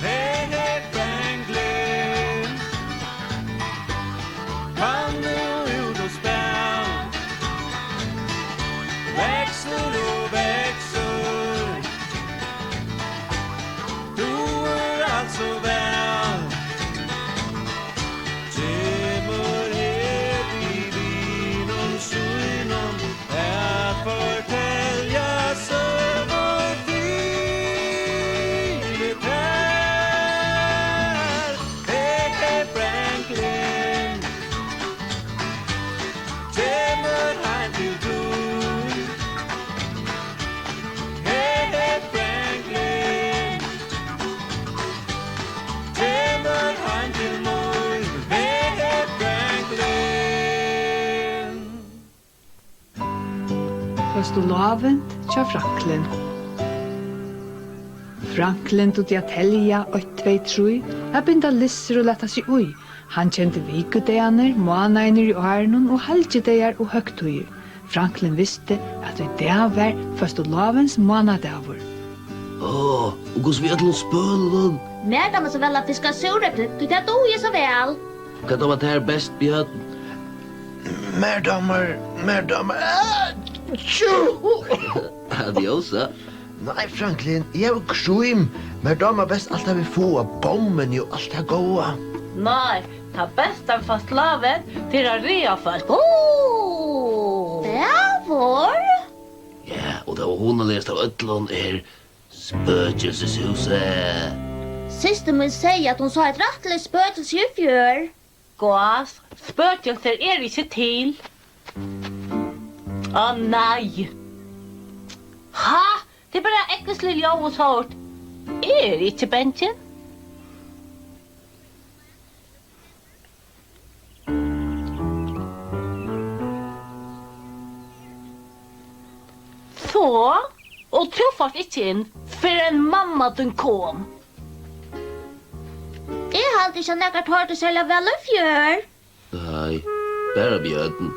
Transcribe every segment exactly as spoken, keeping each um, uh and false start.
Hey, hey, Franklin, kom nú út og spæl. Veksur og veksur, tú er alt so væl. Kemur her við vinum sínum at fortelja søgur fyri tær. Hey, hey, Franklin, kemur heim til tín. Hey, hey, Franklin, kemur heim til mín. Hey, hey, Franklin. Føstulávinnt hjá Franklin. Franklin dugdi at telja eitt, tvey, trý, at binda lissur og lata seg í. Hann kendi vikudagarnar, mánaðirnar í árinum og halgidagar og høgtíðir. Franklin visti, at í dag var føstulávints mánadagur. Á, og hvussu við øllum spølunum? Mær dámar so væl at fiska súrepli, tí tað dugi eg so væl. Hvat dámar tær best, Bjørn? Mær dámar, mær dámar, ah, tjú! At ljósa? Nei, Franklin, eg havi krím. Mær dámar best alt tað vit fáa, bommuni og alt tað góða. Nei, tað besta við føstulávinti, tað er at ræða fólk. Ó! Dagur? Ja, og tað hugnaligasta av øllum er spøkilsishúsið. Systir mín segði, at hon sá eitt rættiligt spøkilsi í fjør. Gás, spøkilsir eru ikki til. Á nei. Ha? Tað er bara ógvuslig ljóð og sort. Eg eri ikki bangin. So, og tú fórt ikki inn, fyrr enn mamma tín kom. Eg haldi ikki, at nakar tordi serliga væl í fjør. Nei, bara Bjørn.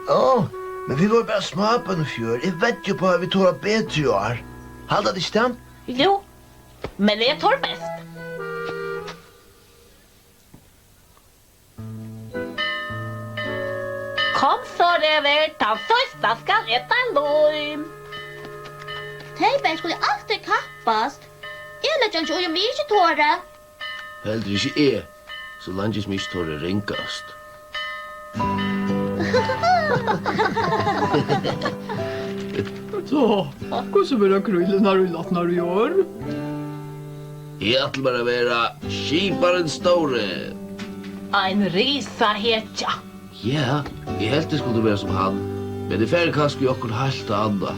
Ó, men vit vóru bara smábørn í fjør. Eg veddi upp á, at vit tora betri í ár. Halda tit ikki tað? Jú, men eg tori best. Kom so, Revur, tann síðsta skal eta lím. Tey bæði skulu altíð kappast. Eg leggi einki í, um eg ikki tori. Heldur ikki eg, so leingi sum eg ikki tori ringast. So, hvussu verða krílurnar ílatnar í ár? Eg ætli mær at vera skiparin stóri. Ein risahetja. Ja, eg helt, eg skuldi vera sum hann, men eg fari kanska í okkurt heilt annað.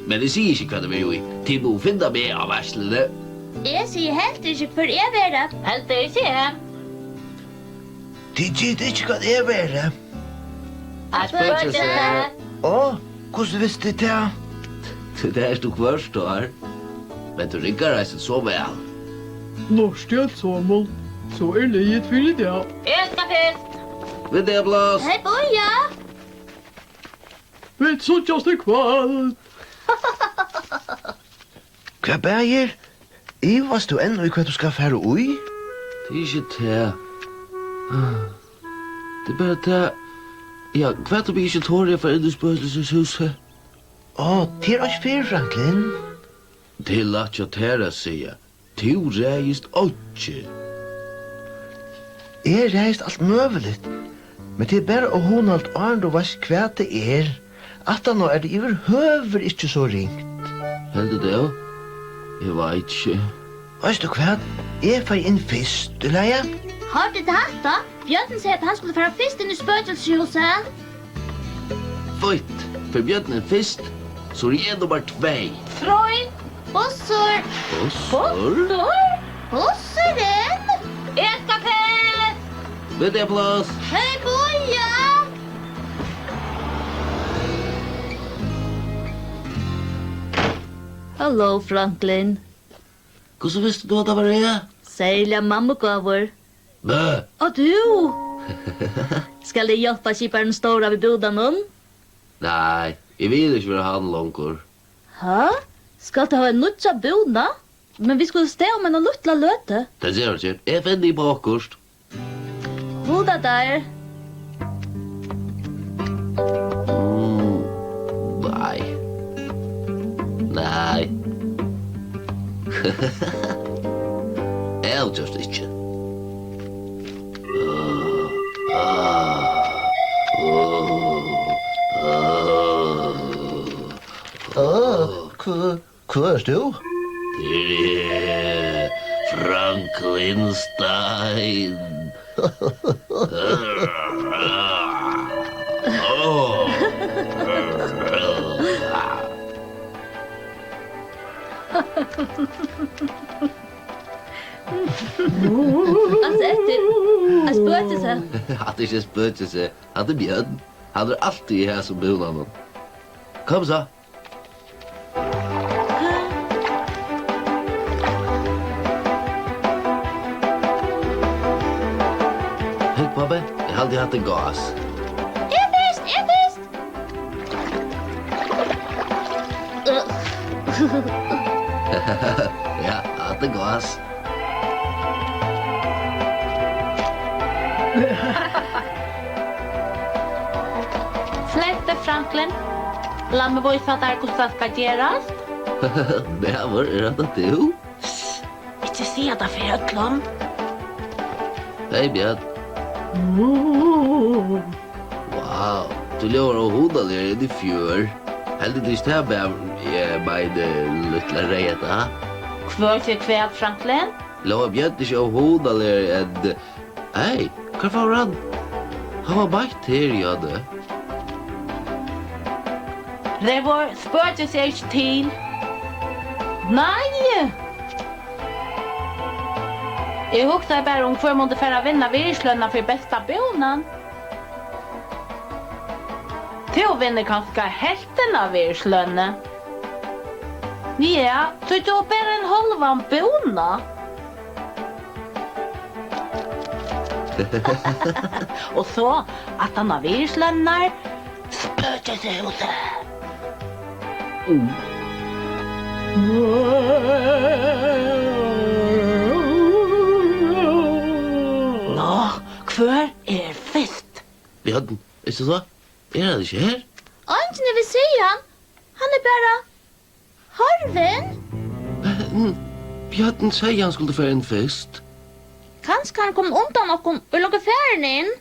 Men eg sigi ikki, hvat eg verði í. Tit mugu finna meg á veitsluni. Eg sigi heldur ikki, hvør eg verði. Heldur ikki eg. Tit gita ikki, hvat eg verði. Eitt spøkilsi. Á, hvussu vistu tit tað? Tí tað ert tú hvørt ár. Men tú riggar eisini so væl. Nú ert tú eitt somul, so er liðugt fyri í dag. Eg skal fyrst. Við teg, Blás. Hey, bíða. Vit síggjast í kvøld. Hvat bagir? Ivast tú enn í, hvat tú skalt fara í? Tað er ikki tað. Tað er bara tað. Ja, hvat um eg ikki tori at fara inn í spøkilsishúsið? Á, tað er ikki fyri, Franklin. Tað er lætt hjá tær at siga. Tú ræðist einki. Eg ræðist alt møguligt, men tað er bara óhugnaligt, áðrenn tú veitst, hvat tað er. Aftaná er tað yvirhøvur ikki so ringt. Heldur tú? Eg veit ikki. Veitst tú hvat? Eg fari inn fyrst, í lagi? Hoyrdi tú hatta? Bjørn segði, at hann skuldi fara fyrst inn í spøkilsihúsið. Fínt, fer Bjørn inn fyrst, so eri eg nummar tvey. Trý. Bussur. Bussur? Bussur? Bussurin? Eg skal fyrst. Við teg, Blás. Hey, bíða. Halló, Franklin. Hvussu visti tú, at tað var eg? Serliga mammugávur. Bø! Og tú? Skal eg hjálpa skiparanum stóra við búðunum? Nei, eg vil ikki vera hann longur. Hæ? Skalt tú hava ein nýggja búna? Men vit skulu staða um eina lítla løtu. Tað gera vit ikki. Eg finni upp á okkurt. Hugna tær. Mm, nei. Nei. Avgjørt ikki. Ah, ah, ah, ah. Ah, hva, hvør ert tú? Tað er Franklin Stein. Ansa eftir. Eitt spøkilsi. Hatta er ikki eitt spøkilsi. Hatta er Bjørn. Hann er altíð í hasum búnanum. Kom so. Hygg, pápi, eg haldi, hatta er gás. Eg fyrst, eg fyrst. Ja, hatta er gás. Slepp teg, Franklin. Lat meg vísa tær, hvussu tað skal gerast. Maður, er hatta tú? Ikki siga tað fyri øllum. Hey, Bjørn. Wow, tú ljóðar óhugnaligur enn í fjør. Heldur tú ikki tað, Bjørn? Eg meini, lítla reyðhetta, ha? Hvør sigur hvat, Franklin? Ljóðar Bjørn ikki óhugnaligur enn... Hey, hvar fór hann? Hann var beint her, Jóhanna. Trevor, spøkilsi er ikki til. Nei! Eg hugsaði bara um, hvør mundi fara at vinna virðislønina fyri besta búnan. Tú vinnur kanska helvtina av virðislønini. Ja, tí tú ber ein hálvan búna. Og so, aftan á virðislønirnar, spøkilsihúsið. Ná, hvør er fyrst? Bjørn, er ikki so? Er hann ikki her? Eingin er við síðan. Hann er bara horvin. Men Bjørn segði, hann skuldi fara inn fyrst. Kanska hann kom undan okkum og longu farin inn.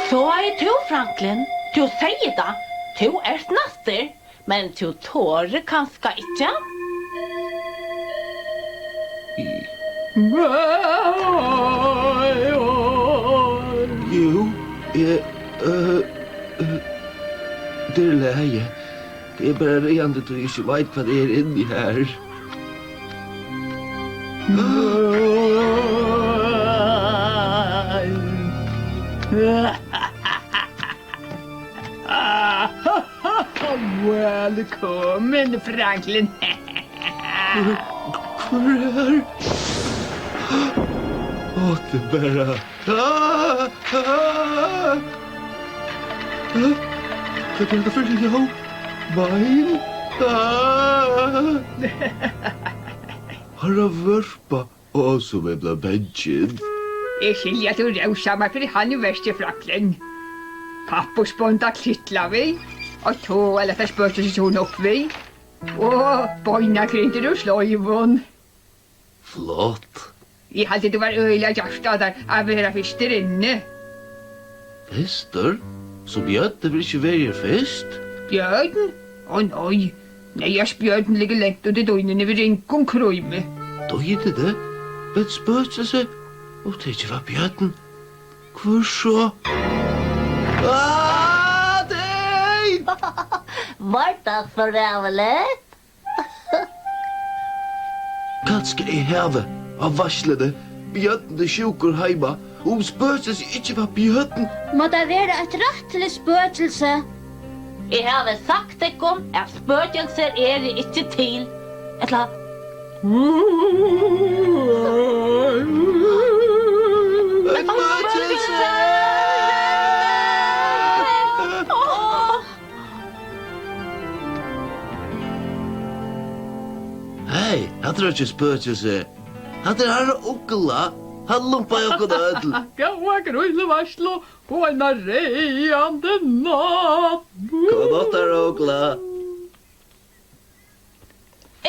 So ert tú, Franklin. Tú segði tað. Tú ert næstur. Men tú torir kanska ikki? Jú, eg, øh, øh, tað er í lagi. Tað er bara ræðandi, tí eg ikki veit, hvat er inni har. Vælkomin, Franklin. Hvør er? Á, tað er bara... Ah, ah. Hvat er hetta fyri ljóð? Bein? Ah. Harra vørpa. Ó, sum eg bleiv bangin. Eg skilji, at tú rósar mær fyri hann í versti, Franklin. Pappírsbond at klitla við, og tog at lata spøkilsið súna upp við, og beinagrindur úr sleivum. Flott. Eg haldi, tú var øgiliga djarvt av tær at vera fyrstur inni. Fyrstur? So Bjørn hevur ikki verið her fyrst? Bjørn? Ó nei. Neyðars Bjørn liggur langt úti í dýnuni við ringum krími. Dýnuni? Men spøkilsi? Og tað ikki var Bjørn. Hvør so? Ah, tey! Var tað so ræðuligt? Kanska eg havi á veitsluni. Bjørn er sjúkur heima. Um spøkilsið ikki var Bjørn. Má tað vera eitt rættiligt spøkilsi. Eg havi sagt tykkum, at spøkilsir eru ikki til. Ella... Eitt spøkilsi! Hey, hatta er ikki spøkilsi. Hatta er harra Ugla. Hann lumpaði okkum øll. Góða grýluveitslu og eina ræðandi nátt. Góða nátt, harra Ugla.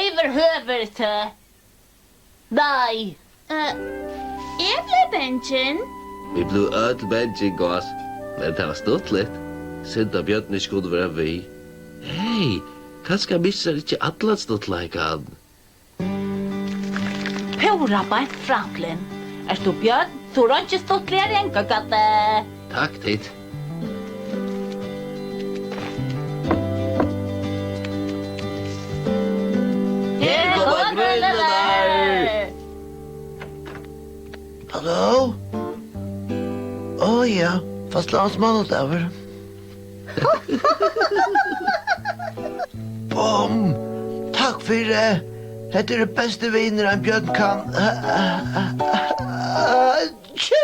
Yvirhøvur ikki. Nei. Eh, eg bleiv bangin. Vit blivu øll bangin, Gás. Men tað var stuttligt. Synd, at Bjørn ikki kundi vera við. Hey, kanska missir hann ikki allan stuttleikan. Púra beint, Franklin. Ert tú Bjørn, so er einki stuttligari enn Góðgæti. Takk, Tit. Her koma grýlurnar. Halló? Ó ja, fastláins mánudagur. Bum! Takk fyri. Hetta eru bestu vinir, ein bjørn kann. Tjú!